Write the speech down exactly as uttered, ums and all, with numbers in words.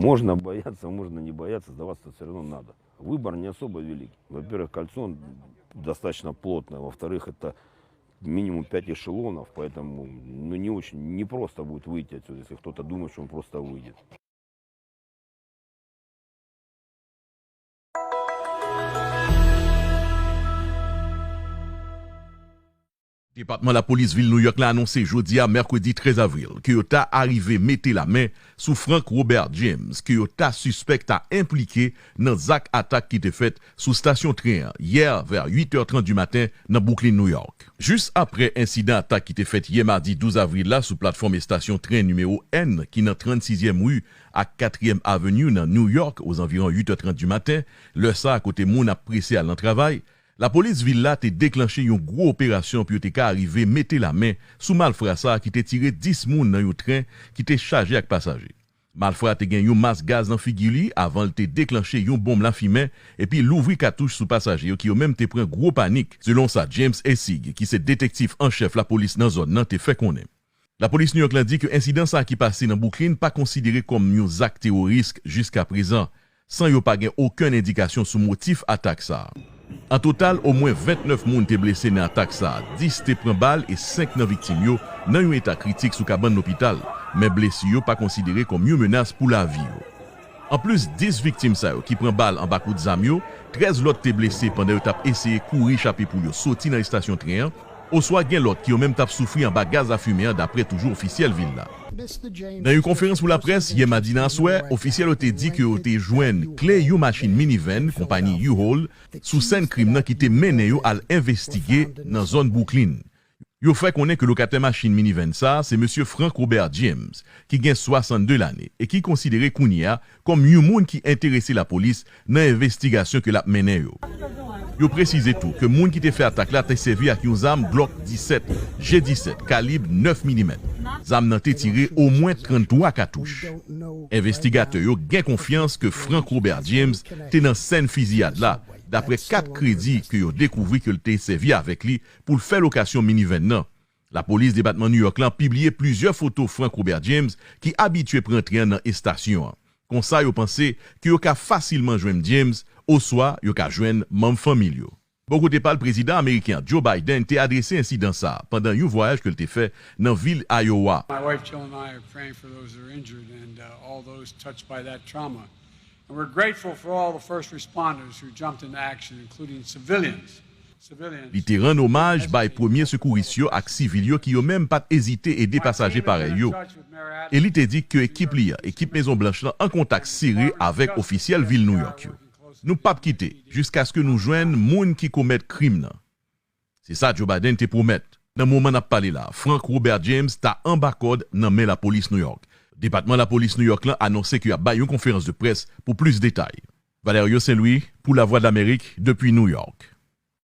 Можно бояться, можно не бояться, сдаваться все равно надо. Выбор не особо велик. Во-первых, кольцо достаточно плотное, во-вторых, это минимум пять эшелонов, поэтому, ну, не очень, не просто будет выйти отсюда, если кто-то думает, что он просто выйдет. Depatman Lapolis vil Nouyòk la anonse jodi a, mèkredi trèz avril, ke yo ta arive mete lamen sou Frank Robert James, ke yo ta sispèk ta enplike nan zak atak ki te fèt sou stasyon tren an yè vè uit è trant di maten nan Bwouklin, Nouyòk. Jis aprè ensidan atak ki te fèt yè madi douz avril la sou platfòm estasyon tren nimewo N ki nan trannsizyèm ri ak katriyèm Avenue nan Nouyòk ozanviwon uit è trant di maten, lè sa a kote moun ap prese al nan travay, lapolis vil la te deklanche yon gwo operasyon pou yo te ka arive mete lamen sou malfra sa a ki te tire dis moun nan yon tren ki te chaje ak pasaje. Malfra a te gen yon mas gaz nan figi li avan l te deklanche yon bonm lafimen epi louvri katouch sou pasaje yo ki yo menm te pran gwo panik, selon sa James Essig, ki se detektif an chèf lapolis nan zòn nan, te fè konnen. Lapolis Nouyòk la di ke ensidan sa a ki pase nan Bwouklin pa konsidere kòm yon zak teworis jiskaprezan, san yo pa gen okenn endikasyon sou motif atak sa a. An total, omwen vennèf moun te blese nan atak sa a, dis te pran bal e senk nan viktim yo nan yon eta kritik sou kabann lopital, men blesi yo pa konsidere kòm yon menas pou lavi yo. Anplis dis viktim sa yo ki pran bal anba kout zam yo, trèz lòt te blese pandan yo t ap eseye kouri chape pou yo soti nan estasyon tren an, oswa gen lòt ki yo menm t ap soufri anba gaz lafimen an, daprè toujou ofisyèl vil la. Nan yon konferans pou laprès yè madi nan aswè, ofisyèl yo te di ke yo te jwenn kle yon machin minivèn konpayi U-Haul sou sèn krim nan ki te mennen yo al envestige nan zòn Bwouklin. Yo fè konnen ke lokatè machin minivèn sa a se mesye Frank Robert James, ki gen swasannde lane e ki konsidere kounye a kòm yon moun ki enterese lapolis nan envestigasyon ke l ap mennen yo. Yo presize tou ke moun ki te fè atak la te sèvi ak yon zam Glock disèt, G disèt, kalib nèf milimèt. Zam nan te tire omwen tranntwa katouch. Envestigatè yo gen konfyans ke Frank Robert James te nan sèn fiziyad la, daprè kat kredi ke yo dekouvri ke l te sèvi avèk li pou l fè lokasyon minivèn nan. Lapolis depatman Nouyòk la pibliye plizyè foto Frank Robert James ki abitye pran tren an nan estasyon an. Konsa, yo panse ke yo ka fasilman jwenn James oswa yo ka jwenn manm fanmi l yo. Bò kote pa l, prezidan ameriken an, Joe Biden, te adrese ensidan sa a pandan yon vwayaj ke l te fè nan vil Iowa. My wife Jill and I are praying for those that are injured and uh, all those touched by that trauma. And we're grateful for all the first responders who jumped into action, including civilians. Li te rann omaj bay premye sekouris yo ak sivil yo ki yo menm pa t ezite ede pasaje parèy yo. E li te di ke ekip li an, ekip Mezon Blanch lan, an kontak sere avèk ofisyèl vil Nouyòk yo. Nou p ap kite jiskaske nou jwenn moun ki komèt krim nan. Se sa Joe Biden te pwomèt. Nan moman n ap pale la a, Frank Robert James ta anba kòd nan men lapolis Nouyòk. Depatman Lapolis Nouyòk lan anonse ke y ap bay yon konferans de près pou plis detay. Valerio Saint Louis, pou Lavwadlamerik, depi Nouyòk.